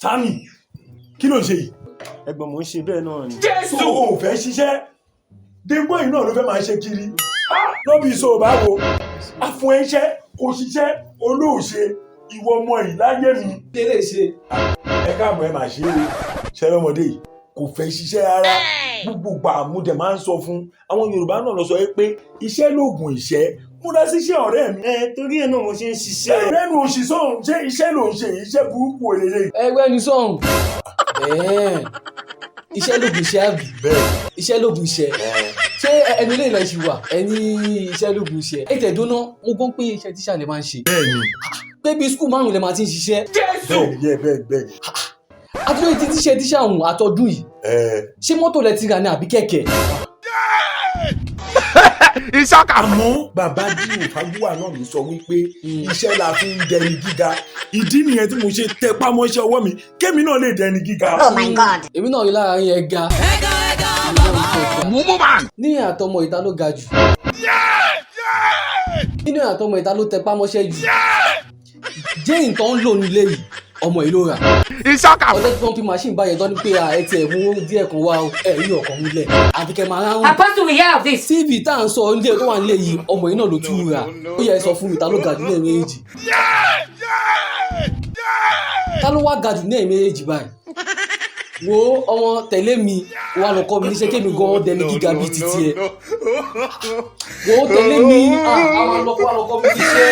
Sami, kí ló ń ṣe yìí? Ẹ̀gbọ́n, mò ń ṣe bẹ́ẹ̀ náà ni. Jésù ò fẹ́ ṣiṣẹ́, dégbò yìí náà ló fẹ́ máa ṣe kiri lọ́bì ìṣòro. Báwo àfún ẹṣẹ́ kò ṣiṣẹ́ olóòṣe ìwọ ọmọ yìí láyé mi. Kí lè ṣe? Ẹ káàbọ̀, ẹ máa ṣe é o. Ṣẹlẹ̀ ọmọdé yìí kò fẹ́ ṣiṣẹ́ rárá. Gbogbo gbà mo dẹ̀ máa ń sọ fún àwọn Yorùbá náà lọ sọ pé iṣẹ́ lóògùn ìṣẹ́, múra síṣẹ́, ọ̀rẹ́ mi. Ẹ torí ẹ náà mo ṣe ń ṣiṣẹ́. Lẹ́nu òṣì sọ̀hún, ṣé iṣẹ́ ló ń ṣe? Iṣẹ́ burúkú òlélẹ̀. Ẹgbẹ́ ni sọ̀hún. Iṣẹ́ lóògùn iṣẹ́, àbí? Bẹ́ẹ̀. Iṣẹ́ lóògùn iṣẹ́. Ṣé ẹnu ilé ìlẹ̀ ṣì wà ẹni iṣẹ́ lóògùn iṣẹ́? Ẹ tẹ̀ dóná, mo gbọ́n pé iṣẹ́ tíṣà lè máa ń ṣe, Bẹ́ẹ̀ni. pé bíi school márùn lè máa ti ń ṣiṣẹ́. Bẹ́ẹ̀ni yẹ, bẹ́ẹ̀ bẹ́ẹ̀ni. Àtúnyẹ ti tíṣe tíṣà ọ̀hún àtọ́dún yìí, ṣé mọ́tò lẹ ti rà ní àbí kẹ̀kẹ́? Àmọ́ bàbá Dino Faguwa náà ló sọ wípé iṣẹ́ la fi ń dẹni gíga. Ìdí nìyẹn tí mo ṣe tẹpá mọ́ṣẹ́ ọwọ́ mi kémi náà lè dẹni gíga. Oh my God. Èmi náà rí lára yín, ẹ ga ní àtọmọ ìta ló ga jù nínú àtọmọ ìta ló tẹpá mọ́ṣẹ́ jù. Jane tó ń lò nílé yìí, ọmọ yìí ló rà. Ọjọ́ tí wọ́n fi machine báyẹn tán ní pé ẹ tiẹ̀ mú díẹ̀ kan wá o, ẹ rí ọkàn múlẹ̀ àfi kẹ́ máa ráhùn. Apostle, we hear of this. TV tá à ń sọ nílé tó wà nílé yìí, ọmọ yìí náà ló tún rà. Ó yẹ sọ fún mi, ta ló ga jù ní ẹ̀mí méjèèjì? Ta ló wá ga jù ní ẹ̀mí méjèèjì báyìí? Wo ọmọ, tẹ̀lé mi wà lọ kọ́ mi níṣẹ́ kémi gan dẹni gíga bíi titi ẹ̀. Wo, tẹ̀lé mi, àwọn lọ́kọ́ wà lọ kọ́ mi níṣẹ́.